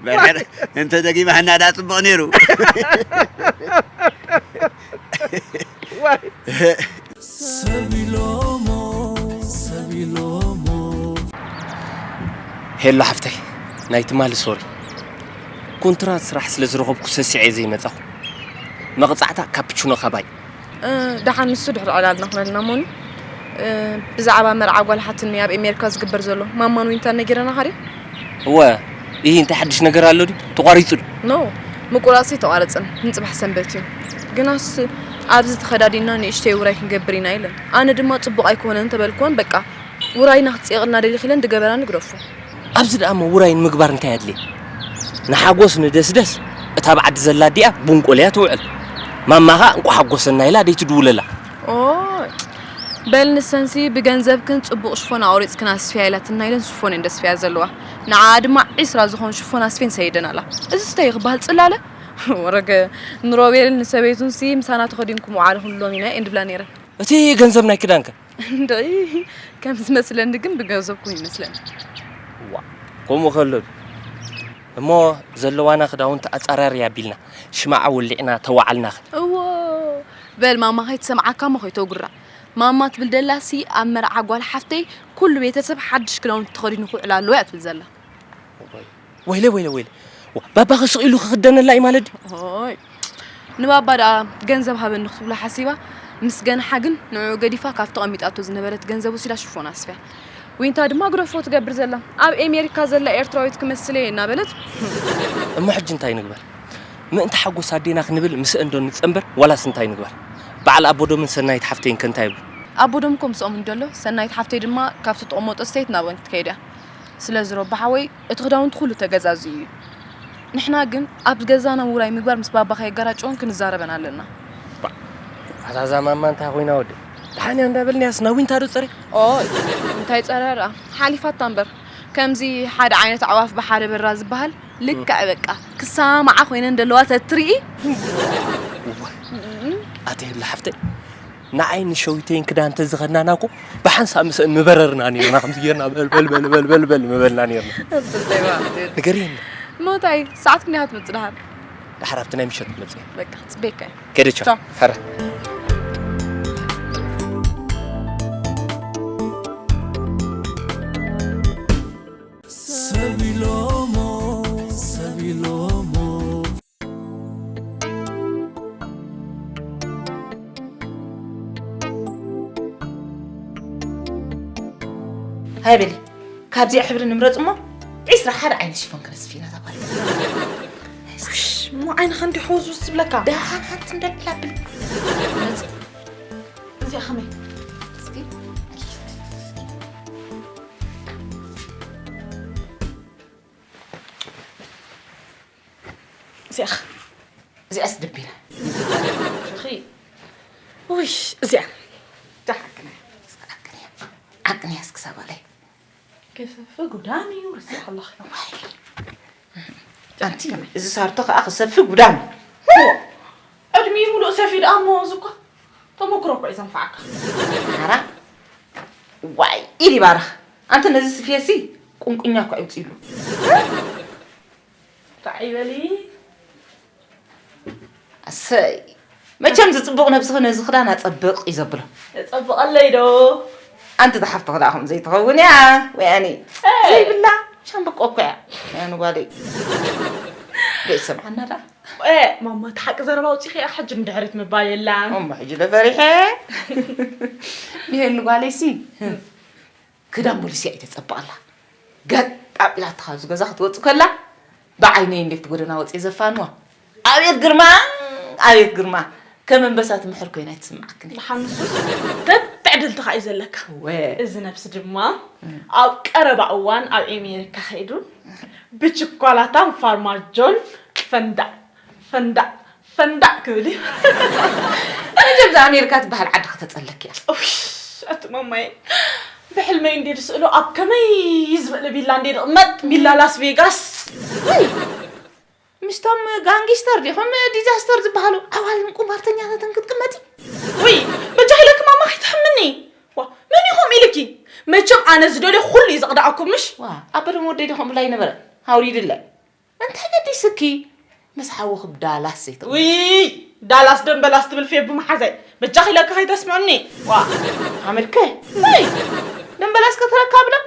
በርሀር እንተ ደጊማ ህናዳ ጽቡቕ ነይሩ። ዋይ። ሰብ ኢሎሞ፣ ሰብ ኢሎሞ። ሄሎ ሓፍተይ፣ ናይ ትማሊ ሶሪ። ኮንትራት ስራሕ ስለ ዝረኸብኩ ሰሲዐ ዘይመጻኹ። መቕጻዕታ ካፕቹኖ ካባይ። እ፣ ደሓን ንሱ ድሕሪ ዕላልና ክነልና እሞኒ። እ፣ ብዛዕባ መርዓ ጓል ሓትኒ ኣብ ኤሜሪካ ዝግበር ዘሎ ማማን ዊንታን ነጊረናኻ ድዩ? እወ፣ ኢሂ፣ እንታይ ሓድሽ ነገር ኣሎ ድዩ? ተቋሪጹ ድዩ? ኖ፣ ምቁራጽ ኣይተቋረጸን፣ ንጽባሕ ሰንበት እዩ። ግናስ ኣብዚ ተኸዳዲና ንእሽተይ ውራይ ክንገብር ኢና ኢለን። ኣነ ድማ ጽቡቕ ኣይኮነን እንተበልክወን፣ በቃ፣ ውራይና ክትጽየቕልና ደሊኺ ኢለን ድገበራ ንግደፎ። ኣብዚ ደኣ እሞ ውራይ ንምግባር እንታይ ኣድልየ? ንሓጎስ ንደስደስ፣ እታ ኣብ ዓዲ ዘላ ኣዲኣ ቡን ቆልያ ትውዕል። ማማ ኸኣ እንቋዕ ሓጎሰና ኢላ ደይትድውለላ። ኦይ፣ በል ንሰንሲ ብገንዘብክን ጽቡቕ ሽፎን ኣቑሪጽክን ኣስፍያ ኢላትና ኢለን ሽፎን እየን ደስፍያ ዘለዋ። ንዓኣ ድማ ዒስራ ዝኾኑ ሽፎን ኣስፍየን ሰይደናላ። እዚስ እንታይ እዩ ክበሃል ጽላለ? ወረገ ንሮቤልን ንሰበይቱንሲ ምሳና ተኸዲንኩም ውዓሉ ክንብሎም ኢና እየን ድብላ ነይረን። እቲ ገንዘብ ናይ ክዳንከ? እንድዒ፣ ከም ዝመስለኒ ግን ብገንዘብኩም ይመስለኒ። ዋ፣ ከምኡ ከሎ ድዩ? እሞ ዘለዋና ክዳውንቲ ኣጻራርያ ኣቢልና፣ ሽምዓ ወሊዕና ተዋዓልናኸ? እዎ፣ በል ማማ ከይትሰምዓካ እሞ ከይተጉርዕ። ማማ ትብል ደላሲ ኣብ መርዓ ጓል ሓፍተይ ኩሉ ቤተሰብ ሓድሽ ክዳውንቲ ተኸዲኑ ክውዕል ኣለዎ እያ ትብል ዘላ። እዋይ። ወይለ፣ ወይለ፣ ወይለ። ዋ፣ ባባኸ ስቕ ኢሉ ክኽደነላ እዩ ማለት ድዩ? ኦይ። ንባባ ደኣ ገንዘብ ሃበኒ ክትብሎ ሓሲባ፣ ምስ ገንሓ ግን ንዕኡ ገዲፋ ካብ ተቐሚጣቶ ዝነበረት ገንዘብ ወሲዳ ሽፎን ኣስፍያ። ዊንታ ድማ ግደፎ ትገብር ዘላ። ኣብ ኤሜሪካ ዘላ ኤርትራዊት ክመስል እየ እናበለት። እሞ ሕጂ እንታይ ንግበር? ምእንቲ ሓጎስ ኣዴና ክንብል ምስአን ዶ ንጸንበር ዋላስ እንታይ ንግበር? በዓል ኣቦዶምን ሰናይት ሓፍተይን ከ እንታይ ይብሉ? ኣቦዶም እኮ ምስኦም እንዶ ኣሎ፣ ሰናይት ሓፍተይ ድማ ካብቲ ትቕመጦ ስቴት ናብአን ክትከይድ እያ። ስለዚ ሮቢ ሓወይ፣ እቲ ክዳውንቲ ኩሉ ተገዛዝዩ እዩ። ንሕና ግን ኣብ ገዛና ውራይ ምግባር ምስ ባባ ከየጋራጨወን ክንዛረበን ኣለና። ባ፣ ኣታ እዛ ማማ እንታይ ኮይና ወዲ? ደሓን እያ እንዳበልናያስ ናብ ዊንታ ዶ ጸረ? ኦይ፣ እንታይ ጸረ ደኣ? ሓሊፋታ እምበር። ከምዚ ሓደ ዓይነት ኣዕዋፍ ብሓደ በራ ዝበሃል ልክዕ በቃ ክሰማማዓ ኮይነን ዘለዋ ተትርኢ። እዋ፣ ኣቲ የለ ሓፍተይ፣ ንዓይ ንሸዊተይን ክዳን ተዝኸድናና እኮ ብሓንሳብ ምስአን ምበረርና ነይርና፣ ከምዚ ጌርና በል በል በል በል በል በል ምበልና ነይርና። ኣንተ እንታይ ማለት እዩ? ንገርየኒ። ሞታይ ሰዓት ክንደይ ክትመጽእ ደሓር? ደሓር ኣብቲ ናይ ምሸት ክመጽእ እየ። በቃ፣ ጽበየካ እየ። ከይደ ቻው። ቻው። ሕረ። ሃይ በሊ፣ ካብዚኣ ሕብሪ ንምረጽ እሞ ዒስራ ሓደ ዓይነት ሽፎን ክነስፍ ኢና እዛ ጓል። እሽ፣ እሞ ዓይንኻ እንዲ ሕውዝ ዝብለካ? ደሓን ሓንቲ እንደብላ ብል። እዚኣ ኸመይ? እስኪ። እዚኣ ኸ? እዚኣስ ድቢና። እኺ። ውይ፣ እዚኣ። ደሓን ክነ። ዓቅንያ። ዓቅንያ እስኪ ሳባለይ። ከሰፍ ጉዳም እዩ፣ ርስዕ ኣለኽ። ዋይ። ኣንቲ፣ እዚ ሳርቶ ከኣ ክሰፊ ጉዳም። ዕድሚኡ ሙሉእ ሰፊ ደኣ እሞ እዚ እኳ ተመክሮ እኮ እዩ ዘንፈዓካ። ሓራ። ዋይ፣ ኢድ ይባርኽ። ኣንቲ ነዚ ስፌሲ ቁንቁኛ እኮ ይውፅእሉ። እንታይ ይበሊ? ኣሰይ። መቸም ዝጽቡቕ ነብስኺ ነዚ ክዳን ኣጸብቕ እዩ ዘብሎ። እጸብቐለይ ዶ? ኣንቲ ዝሓፍትኺ ደኣ ከምኡ ዘይትኸውን እያ። ወያኒ። ኤ! ዘይብላ ሻምበቆ እኮ እያ። ወያኒ ጓለይ። ዘይሰምዓና ደኣ። ኤ፣ ማማ፣ እቲ ሓቂ ዘረባ ኣውጺኺ እያ፣ ሕጂ ንድሕሪት ምባል የላን። እሞ ሕጂ ዶ ፈሪሐ? ንሄኒ ጓለይሲ። ክዳን ፖሊሲ ኣይተጸብቐላ። ገጥ ኣቢላትኻ ኣብዚ ገዛ ክትወጽእ ከላ፣ ብዓይነይ እንዴት ጎደና ወጽየ ዘፋንዋ። ኣቤት ግርማ! ኣቤት ግርማ! ከም ኣንበሳ ትምሕር ኮይና ኣይትስምዓክን እያ። ደሓን ንሱስ ተትዕድልቲ ኸኣ እዩ ዘለካ። እወ። እዚ ነብሲ ድማ እም። ኣብ ቀረባ እዋን ኣብ ኣሜሪካ ከይዱ ብችኮላታን ፋርማጆን ፈንዳዕ ፈንዳዕ፣ ፈንዳዕ ክብል እዩ። መቸም እዛ ኣሜሪካ ትበሃል ዓዲ ከተጸለኪ እያ። ኡሽ፣ ኣቲ ማማዬ፣ ብሕልመይ እንዴ ዝስእሎ ኣብ ከመይ ዝበለ ቪላ እንዴ ዝቕመጥ፣ ቪላ ላስ ቬጋስ። ውይ፣ ምስቶም ጋንጊስተር ዲኹም ዲዛስተር ዝበሃሉ ዓዋልን ቁማርተኛታትን ክትቅመጢ? ውይ፣ በጃኺ ኢለኪ ማማ ከይትሕምኒ። ዋ፣ መን ኢኹም ኢልኪ? መቸም ኣነ ዝደልዮ ኩሉ እዩ ዘቕድኣኩም፣ ምሽ? ዋ፣ ኣበ ደም ወደይ ዲኹም ብላይ ነበረ። ኣውሪድለ። እንታይ ገዲስኪ? ምስ ሓውኺ ብ ዳላስ ዘይትቕመጢ? ውይ፣ ዳላስ ደምበላስ ትብል ፌቡ መሓዛይ። በጃኺ ኢለኪ ከይተስምዕኒ። ዋ፣ ሓመድከ? እይ፣ ደምበላስ ከተረካቢ ዶ?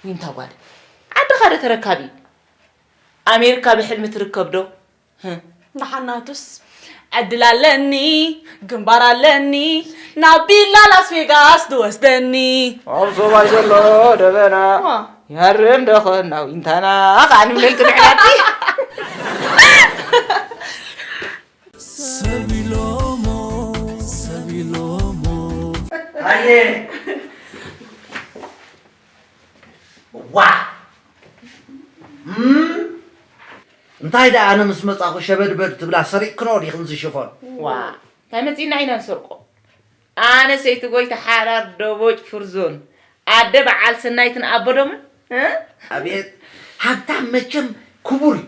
ዊንታ ጓል፣ ዓድኻ ዶ ተረካቢ? ኣሜሪካ ብሕልሚ ትርከብ ዶ? ህም። ንሓናቱስ ዕድል ኣለኒ፣ ግንባር ኣለኒ፣ ናብ ቪላ ላስ ቬጋስ ትወስደኒ። ኣብ ሰማይ ዘሎ ደበና ዋ። ይሃርም ዶ ኾን ናብ ዊንታና? ኸዓ ንብለልቲ ምሕዳቲ። ሰብ ኢሎሞ፣ ሰብ ኢሎሞ። ኣየ። ዋ። እም። እንታይ ደኣ ኣነ ምስ መጻኹ ሸበድበድ ትብላ ሰሪቕክኖ ዲኽን ዝሽፎን? ዋ። እንታይ መጺእና ኢና ንሰርቆ? ኣነ ሰይቲ ጎይታ ሓራር ደቦጭ ፍርዞን፣ ኣደ በዓል ሰናይትን ኣቦዶምን፣ እ? ኣቤት፣ ሃብታም መቸም ክቡር እዩ።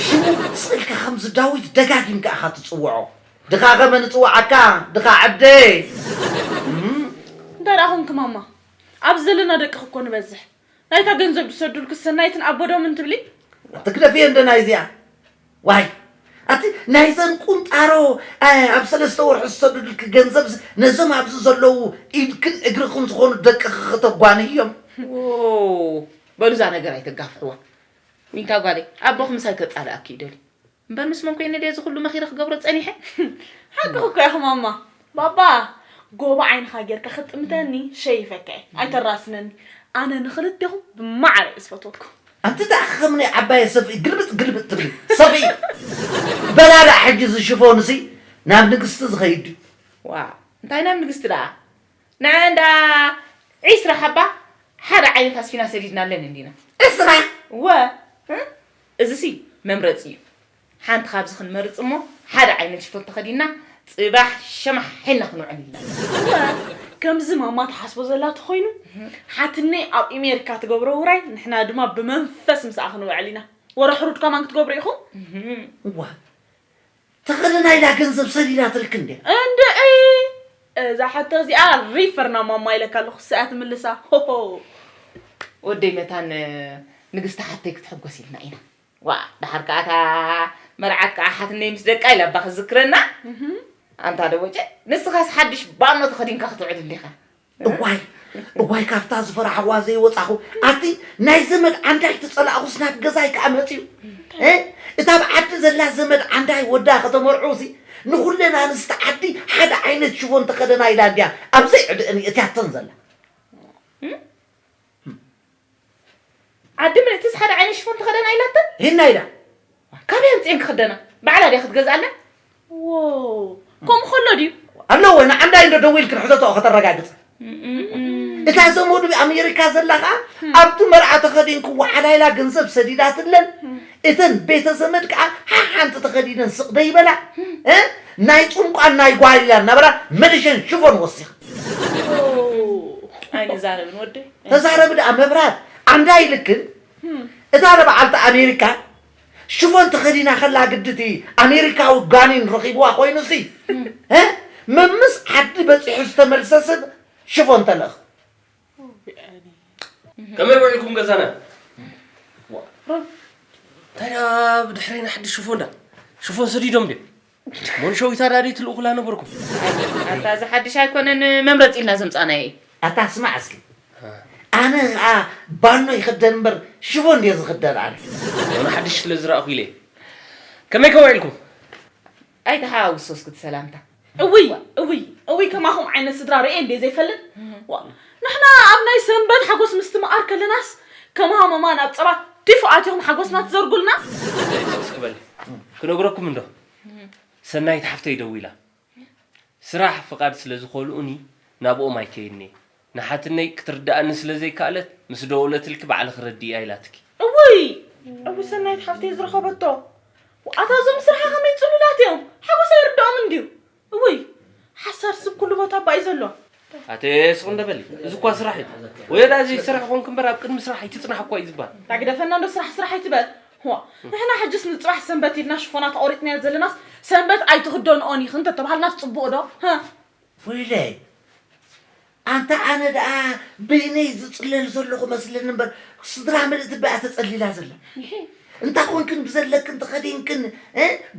ሽሙ ስቕ ኢልካ ከምዚ ዳዊት ደጋጊምካ ኢኻ ትጽውዖ። ድኻ ከመ ንጽውዓካ፣ ድኻ ዓደይ። እም? እንታይ ደኣ ኾንኪ ማማ? ኣብዚ ዘለና ደቅኺ እኮ ንበዝሕ። ናይታ ገንዘብ ዝሰዱልኪ ሰናይትን ኣቦዶምን ትብሊ? ትግደፍዮ እንደ ናይዚኣ። ዋይ፣ ኣቲ ናይዘን ቁንጣሮ፣ ኣ፣ ኣብ ሰለስተ ወርሒ ዝሰዱልኪ ገንዘብ ነዞም ኣብዚ ዘለዉ ኢድክን እግርኽን ዝኾኑ ደቅኺ ከተጓንይዮም። ዎ፣ በሉ እዛ ነገር ኣይተጋፍዕዋ። ዊንታ ጓለይ፣ ኣቦኺ ምሳይ ከጻልኣኪ ይደልዩ። እምበር ምስ መን ኮይነ ድየ እዚ ኩሉ መኺረ ክገብሮ ጸኒሐ? ሓቅኺ እኮ ኢኺ ማማ። ባባ፣ ጎቦ ዓይንኻ ጌርካ ክትጥምተኒ ሸይፈካ እየ። ኣይተራስነኒ። ኣነ ንኽልቴኹም ብማዕረ እየ ዝፈትወኩም። ኣንቲ ደኣ ከም ናይ ዓባየ ሰፍኢ ግልብጥ ግልብጥ ትብሊ። ሰፍኢ! በላ ደኣ ሕጂ እዚ ሽፎንሲ ናብ ንግስቲ ዝኸይድ ድዩ? ዋ፣ እንታይ ናብ ንግስቲ ደኣ? ንዓ እንዳ ዒስራ ሓባ ሓደ ዓይነት ኣስፊና ሰዲድናለን እንዲና። ዒስራ? እወ፣ እ? እዚሲ መምረጺ እዩ። ሓንቲ ካብዚ ክንመርጽ እሞ ሓደ ዓይነት ሽፎን ተኸዲና ጽባሕ ሸማሕ ሒና ክንውዕል ኢልና። እወ፣ ከምዚ ማማ ትሓስቦ ዘላ ተኾይኑ፣ ሓትነይ ኣብ ኣሜሪካ ትገብሮ ውራይ ንሕና ድማ ብመንፈስ ምስኣ ክንውዕል ኢና። ወረ ሕሩድ ከማን ክትገብሩ ኢኹም? እዋ፣ ተኸደና ኢላ ገንዘብ ሰዲዳትልኪ እንድያ? እንድዒ! እዛ ሕቶ እዚኣ ሪፈር ናብ ማማ ኢለካ ኣለኹ፣ ንሳ እያ ትምልሳ። ሆሆ! ወደይ መታን ንግስቲ ሓፍተይ ክትሕጎስ ኢልና ኢና። ዋእ፣ ደሓር ከኣ እታ መርዓት ከኣ ሓትነይ ምስ ደቃ ኢላ እባ ክትዝክረና። እህም። ኣንታ ደቦጨ፣ ንስኻስ ሓድሽ ባኖ ተኸዲንካ ክትውዕል እንዲኻ። እዋይ፣ እዋይ፣ ካብታ ዝፈራሕዋ ዘይወጻኹ። ኣቲ ናይ ዘመድ ዓንዳይ ተጸላእኹስ ናብ ገዛይ ከኣ መጺኡ። እ? እታ ኣብ ዓዲ ዘላ ዘመድ ዓንዳይ ወዳ ከተመርዕውሲ ንኹለን ኣንስቲ ዓዲ ሓደ ዓይነት ሽፎን ተኸደና ኢላ እንድያ ኣብ ዘይዕድእኒ እትያተን ዘላ። እም? ዓዲ ምልእትስ ሓደ ዓይነት ሽፎን ተኸደና ኢላተን? ሂና ኢላ። ካበይ ኣምፅኤን ክኽደና? ባዕላ ድያ ክትገዝኣለን? ዎ፣ ከምኡ ከሎ ድዩ? ኣለዎ፣ ንዓንዳይ እንዶ ደዊልክን ሕተትኦ ከተረጋግፅ። እታ ዘመዱ ኣሜሪካ ዘላ ከዓ ኣብቲ መርዓ ተኸዲንክዎ ዓላይላ ገንዘብ ሰዲዳትለን። እተን ቤተ ዘመድ ከዓ ሓሓንቲ ተኸዲነን ስቕ ደይበላ። እ? ናይ ጭንቋን ናይ ጓይላ እናበላ መሊሸን ሽፎን ወሲኻ። ኣይንዛረብን ወደይ። ተዛረቢ ደኣ መብራት። ዓንዳይ ኢልክን እታ ንበዓልቲ ኣሜሪካ ሽፎን ተኸዲና ከላ ግድቲ ኣሜሪካዊ ጋኒን ረኺብዋ ኮይኑሲ እ? መምስ ዓዲ በፂሑ ዝተመልሰ ሰብ ሽፎን ተልእኽ። ከመይ ውዒልኩም ገዛና? እንታይ ደኣ ብድሕረይና ሓድሽ ሽፎን ዳ ሽፎን ሰዲዶም ድዮም? መንሸዊታ ዳ ደይ ትልእኹላ ነበርኩም? ኣታ እዚ ሓድሽ ኣይኮነን መምረፂ ኢልና ዘምፃናዮ እዩ። ኣታ ስማዕ እስኪ ኣነ ኸዓ ባኖ ይኽደን እምበር ሽፎን ድየ ዝኽደን ኣነ። ኣነ ሓድሽ ስለ ዝረኣኹ ኢለ እየ። ከመይ ከ ውዒልኩም? ኣይተሓዋውሶ እስኪ እቲ ሰላምታ። እውይ እውይ እውይ ከማኹም ዓይነት ስድራ ርእየ እንድየ ዘይፈልጥ። ዋ ንሕና ኣብ ናይ ሰንበት ሓጎስ ምስትምቓር ከለናስ ከም ሃመማ ናብ ጸባ ዲፍ ኣቲኹም ሓጎስና ትዘርጉልና። ስቕ በሊ ክነግረኩም እንዶ ሰናይት ሓፍተይ ደዊላ ስራሕ ፍቓድ ስለ ዝኾልኡኒ ናብኦም ኣይከይድን እየ። ንሓትነይ ክትርድኣኒ ስለ ዘይከኣለት ምስ ደወለትልኪ ባዕልኺ ረድእያ ኢላትኪ። እውይ እውይ ሰናይት ሓፍተይ ዝረኸበቶ ኣታ እዞም ስርሓ ከመይ ጽሉላት እዮም ሓጎስ ኣይርድኦምን ድዩ እውይ ሓሳድ ስብ ኩሉ ቦታ እባ እዩ ዘሎ ኣተ ስቕ እንደ በሊ እዚ እኳ ስራሕ እዩ ወዮ ደኣ ዘይትሰርሒ ኾንኪ እምበር ኣብ ቅድሚ ስራሕ ኣይትጽናሕ እኳ እዩ ዝበሃል ዳግደፈና እንዶ ስራሕ ስራሕ ኣይትበል ዋ ንሕና ሕጅስ ንጽባሕ ሰንበት ኢልና ሽፎና ተቖሪጽናዮ ዘለናስ ሰንበት ኣይትኽደንኦን ኢኽን ተተባሃልናስ ጽቡቕ ዶ ወይለይ ኣንታ ኣነ ደኣ በይነይ ዝጽለል ዘለኹ መስለኒ እምበር ስድራ ምልእቲ በኣ ተጸሊላ ዘላ። እንታይ ኮንክን ብዘለክን ተኸዲንክን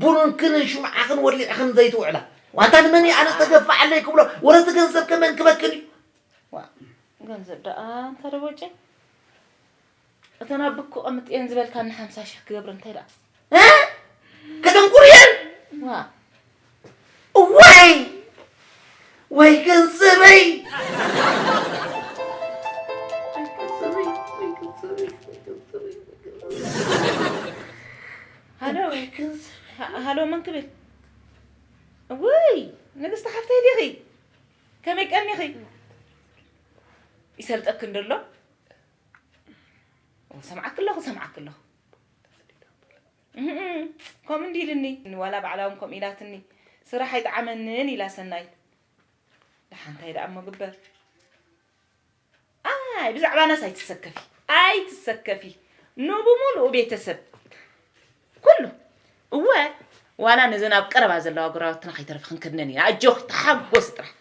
ቡንክን ሽምዓኽን ወሊዕኽን ዘይትውዕላ። ዋንታ ንመን እየ ኣነ ተገፍዓለይ ክብሎ ወረ እቲ ገንዘብ ከ መን ክበክን እዩ። ዋ ገንዘብ ደኣ ኣንታ ደቦጨ እተን ኣብ ብኩ ቀምጥየን ዝበልካኒ ሓምሳ ሽሕ ክገብር እንታይ ደኣ እ? ከተንቁርየን ዋ ወይ ወይ ገንዘበይ ሃሎ ሃሎ መን ክብል እውይ ንግስቲ ሓፍተይ ዲኺ ከመይ ቀኒኺ ይሰልጠኪ እንዶ ኣሎ ሰምዓኪ ኣለኹ ሰምዓኪ ኣለኹ እህም፣ ከምኡ እንዲ ኢልኒ ዋላ ባዕላ እውን ከምኡ ኢላትኒ ስራሕ ኣይጠዓመንን ኢላ ሰናይት ደሓንታይ ደኣ እሞ ግበር ኣይ ብዛዕባናስ ኣይትሰከፊ ኣይትሰከፊ ንብሙሉኡ ቤተሰብ ኩሉ እወ ዋላ ነዘን ኣብ ቀረባ ዘለዋ ጎረባብትና ከይተረፈ ክንክድነን ኢና ኣጆኺ ተሓጎሲ ጥራሕ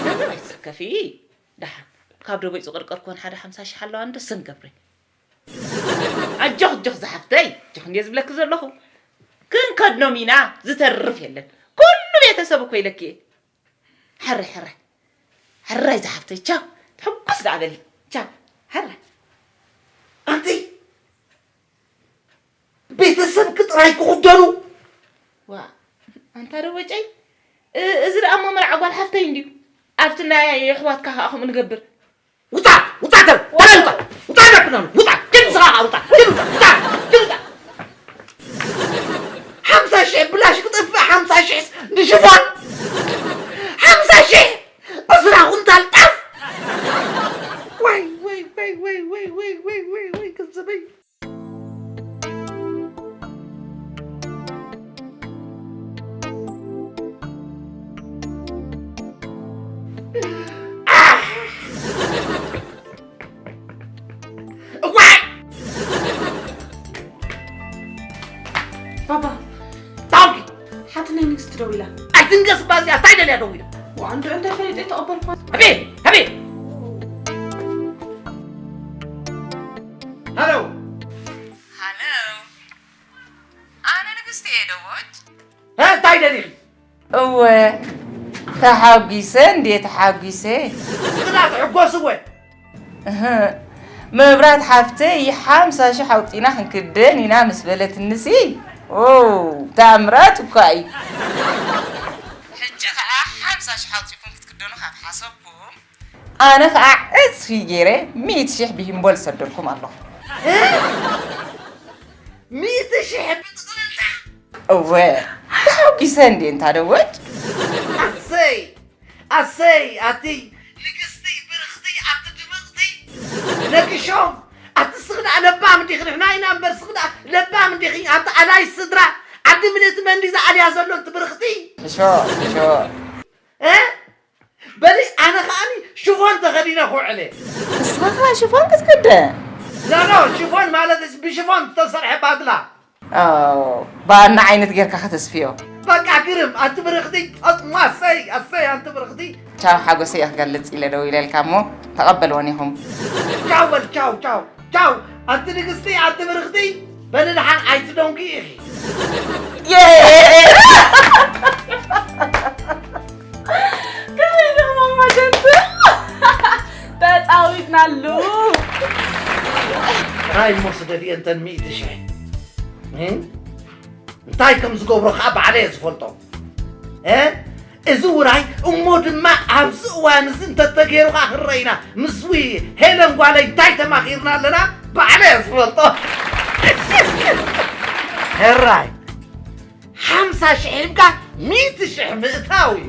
ገንዘብ ኣይትሰከፊ ደሓን ካብ ደቦይ ዝቕርቀር ኮን ሓደ ሓምሳ ሽሕ ኣለዋ እንዶ ሰንገብረ ኣጆኽ ኣጆኽ ዝሓፍተይ ኣጆኽ እንድየ ዝብለኪ ዘለኹ ክንከድኖም ኢና ዝተርፍ የለን ኩሉ ቤተሰብ እኮ ኢለኪ እየ ሕራይ ሕራይ ሕራይ ዝሓፍተይ ቻው ትሕጉስ ደኣ በሊ ቻው ሕራይ ኣንቲ ቤተሰብኪ ጥራይ ክኽደኑ ዋ ኣንታ ዶ ወጨይ እዚ ደኣ እሞ መርዓ ጓል ሓፍተይ እንድዩ ኣብቲ ናይ ኣሕዋትካ ከኣ ከምኡ ንገብር ውጣ ውጣ ተረ ተረ ውጣ ውጣ ተረ ኩናኑ ውጣ ግን ስራ ውጣ ግን ውጣ ውጣ ግን ውጣ ሓምሳ ሺሕ ብላሽ ክጠፍእ ሓምሳ ሺሕ ንሽፋን ሓምሳ ሺሕ ዕስራ ኩንታል ጣፍ ወይ ወይ ወይ ወይ ወይ ወይ ወይ ወይ ወይ ገንዘበይ እዋይ ባባ ታውቂ ሓትነይ ንግስቲ ደው ኢላ ኣይትንገስ እባ እዚኣ እንታይ ደልያ ደው ኢላ ዋንዱ እንታይ ፈሊጠ ተቐበልኳ ኣቤት ኣቤት ሃሎ ሃሎ ኣነ ንግስቲ እየ ደወት እንታይ ደሊኺ እወ ተሓጒሰ እንዴ ተሓጒሰ ስላ ትሕጎስወ እህ፣ መብራት ሓፍተይ ሓምሳ ሽሕ ኣውፂና ክንክደን ኢና ምስ በለትንሲ ው ተኣምራት እኳ እዩ ሕጂ ከዓ ሓምሳ ሽሕ ኣውፂኩም ክትክደኑ ካብ ሓሰብኩም ኣነ ከዓ ዕፅፊ ገይረ ሚእቲ ሽሕ ብሂምቦል ሰደልኩም ኣለኹ ሚእቲ ሽሕ ብጥቕልልታ? እወ፣ ተሓጒሰ እንዴ እንታ ደወድ። ኣሰይ፣ ኣሰይ፣ ኣቲ ንግስቲ ብርኽቲ፣ ኣቲ ድምቕቲ ነግሾም፣ ኣቲ ስኽዳ ለባም እንዲኺ፣ ንሕና ኢና እምበር ስኽዳ ለባም እንዲኺ፣ ኣቲ ኣላይ ስድራ፣ ዓዲ ምልእቲ መንዲ ዝኣልያ ዘሎ፣ ኣቲ ብርኽቲ። እሾ፣ እሾ። እ? በሊ ኣነ ከኣኒ ሽፎን ተኸዲነ ክውዕል እየ። ንስኻ ከኣ ሽፎን ክትክደ? ኖ፣ ኖ፣ ሽፎን ማለት ብሽፎን ዝተሰርሐ ባድላ። ኣዎ፣ ባና ዓይነት ጌርካ ከተስፍዮ። በቃ ግርም፣ ኣንቲ ብርኽቲ፣ ኣስይ፣ ኣሰይ፣ ኣንቲ ብርኽቲ። ቻው ሓጎሰይ እየ ክገልጽ ኢለ ደው ኢለልካ እሞ ተቐበልወን ኢኹም። ቻው በል፣ ቻው፣ ቻው፣ ቻው። ኣንቲ ንግስቲ፣ ኣንቲ ብርኽቲ፣ በሊ ደሓን ኣይትደንጉ ኢኺ። ከመይ ኢኹም ኣማጀንቲ? ተጻዊትናሉ። ጥራይ እሞ ስደድየን እተን ሚእቲ ሽሕ። እ? እንታይ ከም ዝገብሮ ከዓ ባዕለ እየ ዝፈልጦ። እ? እዚ ውራይ እሞ ድማ ኣብዚ እዋን እዚ እንተተገይሩ ከዓ ክንረኢና ምስ ዊ ሄለን ጓለይ እንታይ ተማኺርና ኣለና ባዕለ እየ ዝፈልጦ። ሕራይ ሓምሳ ሽሕ ሂብካ ሚእቲ ሽሕ ምእታው እዩ።